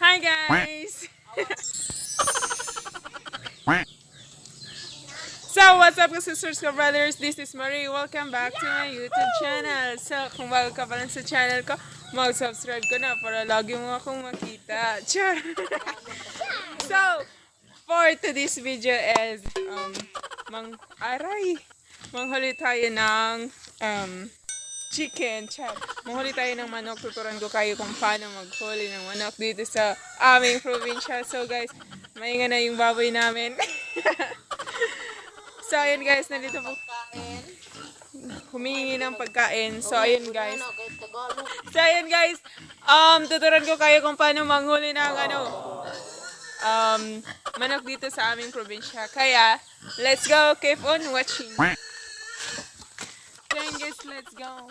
Hi, guys! So, what's up, sisters ko, brothers? This is Marie. Welcome back to my YouTube channel. So, kung bago ka pa lang sa channel ko, mag-subscribe ka na para lagi mo akong makita. Char! So, for today's video is, mang, aray! Manghuli tayo ng, chicken. Char. Manghuli tayo ng manok. Tuturuan ko kayo kung paano maghuli ng manok dito sa aming probinsya. So, guys, mainga na yung baboy namin. So, ayun, guys, nandito po. Humingi ng pagkain. So, ayun, guys. So, ayun, guys. Tuturuan ko kayo kung paano manghuli ng ano, manok dito sa aming probinsya. Kaya, let's go. Keep on watching. So, ayun, guys, let's go.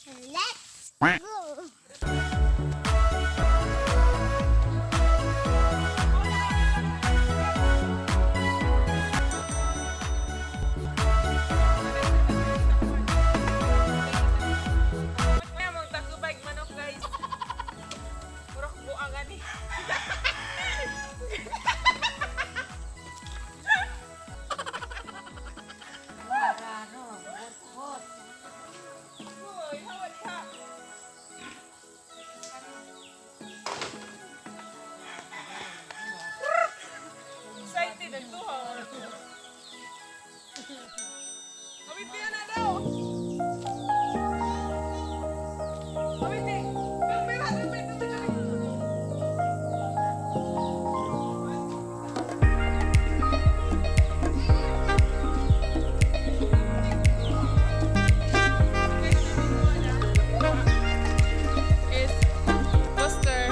Let's go. Kaya mong takubag manok, guys. Murok buangan eh. Uy, hawa diha. Excited ang tuha. Awit na daw. Awit eh. Tumpir, tumpir, tumpir, tumpir. Is Buster.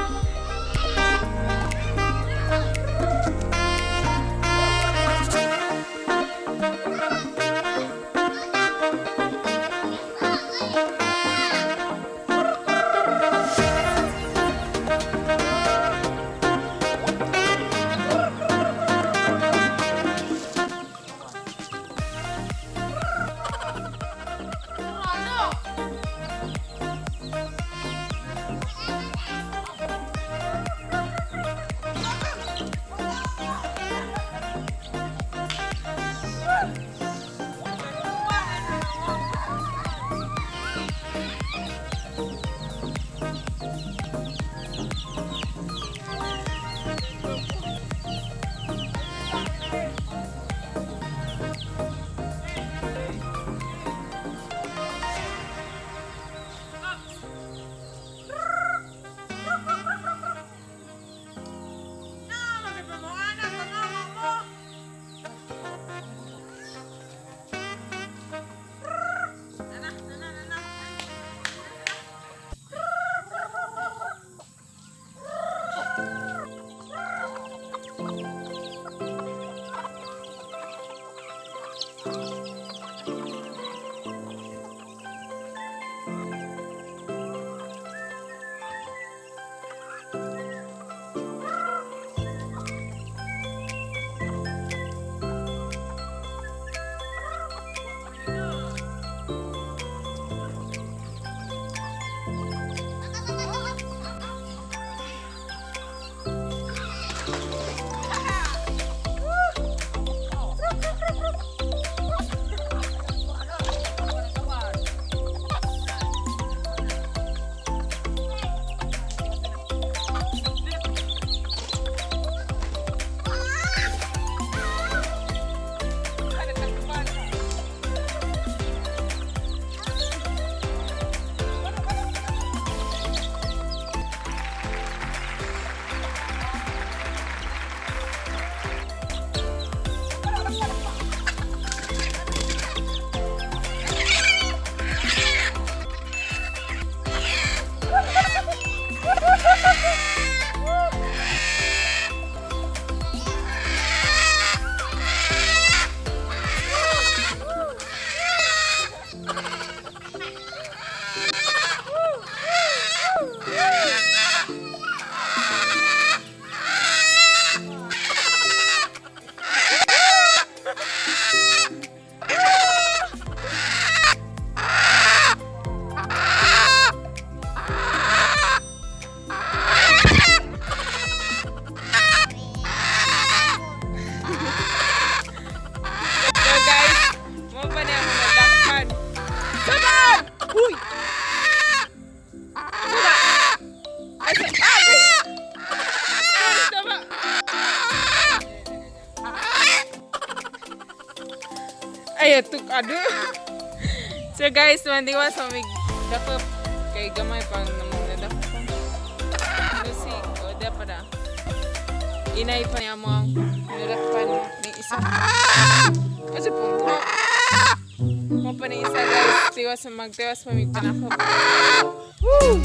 Ay, atuk ado. So guys, mandiwas sa mig dakop kay gamay pang namong nadakop pa. Lucy, o da pa da. Inay pa niya mo ang nadakpan ni isa. Kasi po ko. Mo pa ni isa, guys. Tiwas sa magtiwas mamig panakop. Woo!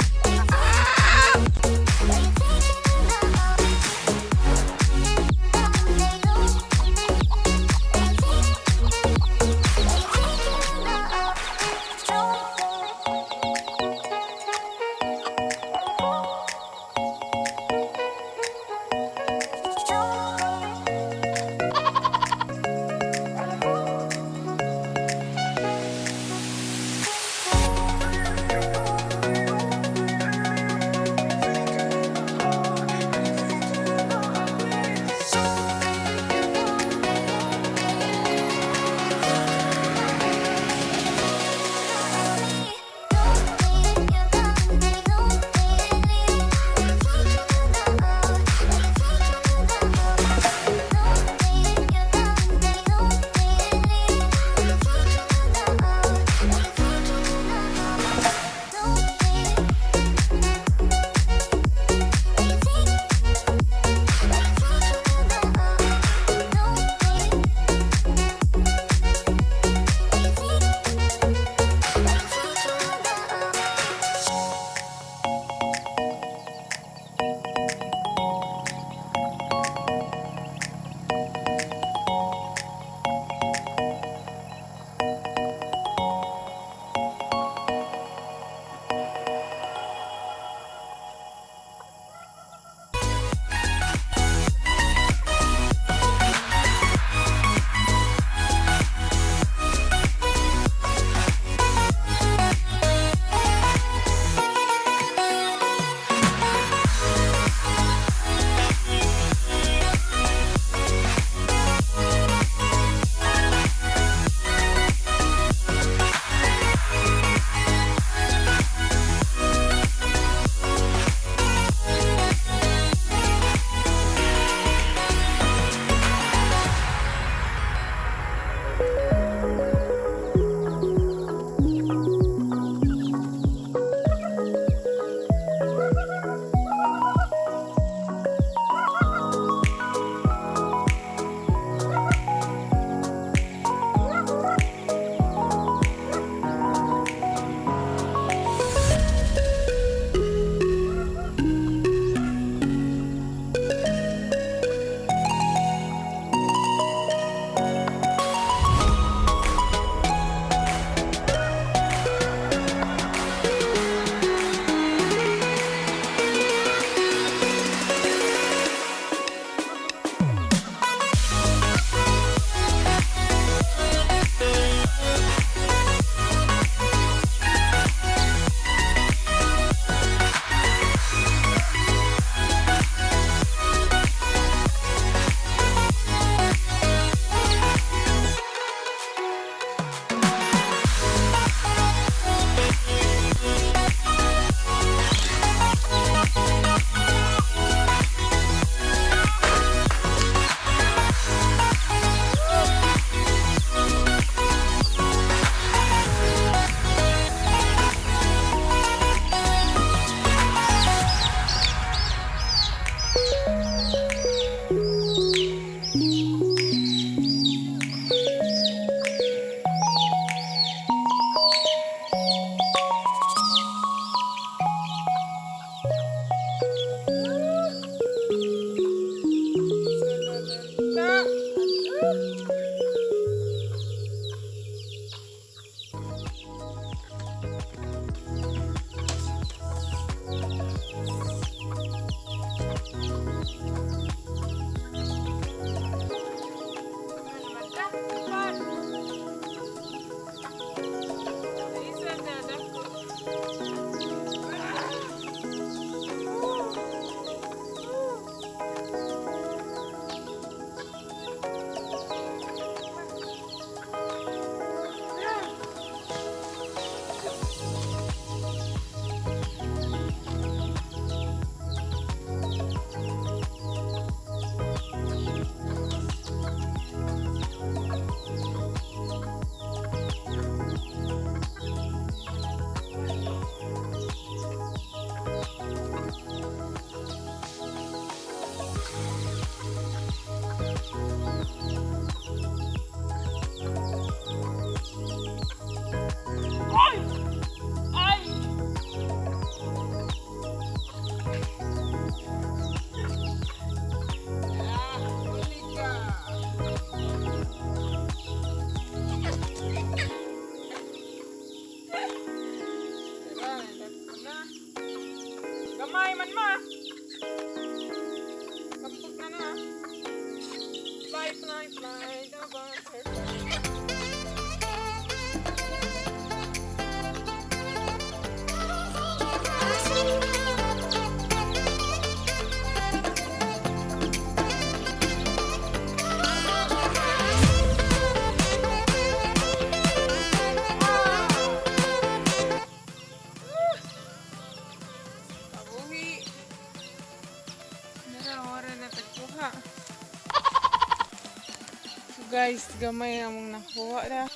Guys, gamay among nakuha na.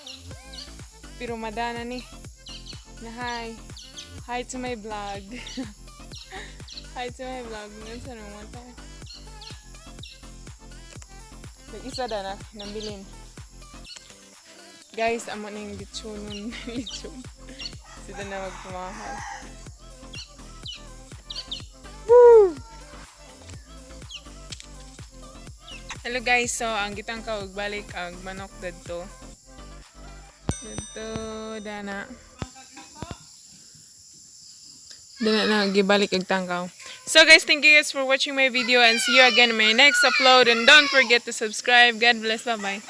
Pero madana ni. Na hi. Hi to my vlog. Hi to my vlog. Ngayon sa naman tayo. Nag-isa da na, nabilin. Guys, amo na yung litsunon. Litsun. Sila na magpamahal. Woo! Hello guys, so ang gitang ka og balik ang manok dadto. Dadto dana. Dana na gibalik ang tangkaw. So guys, thank you guys for watching my video and see you again in my next upload, and don't forget to subscribe. God bless. Bye-bye.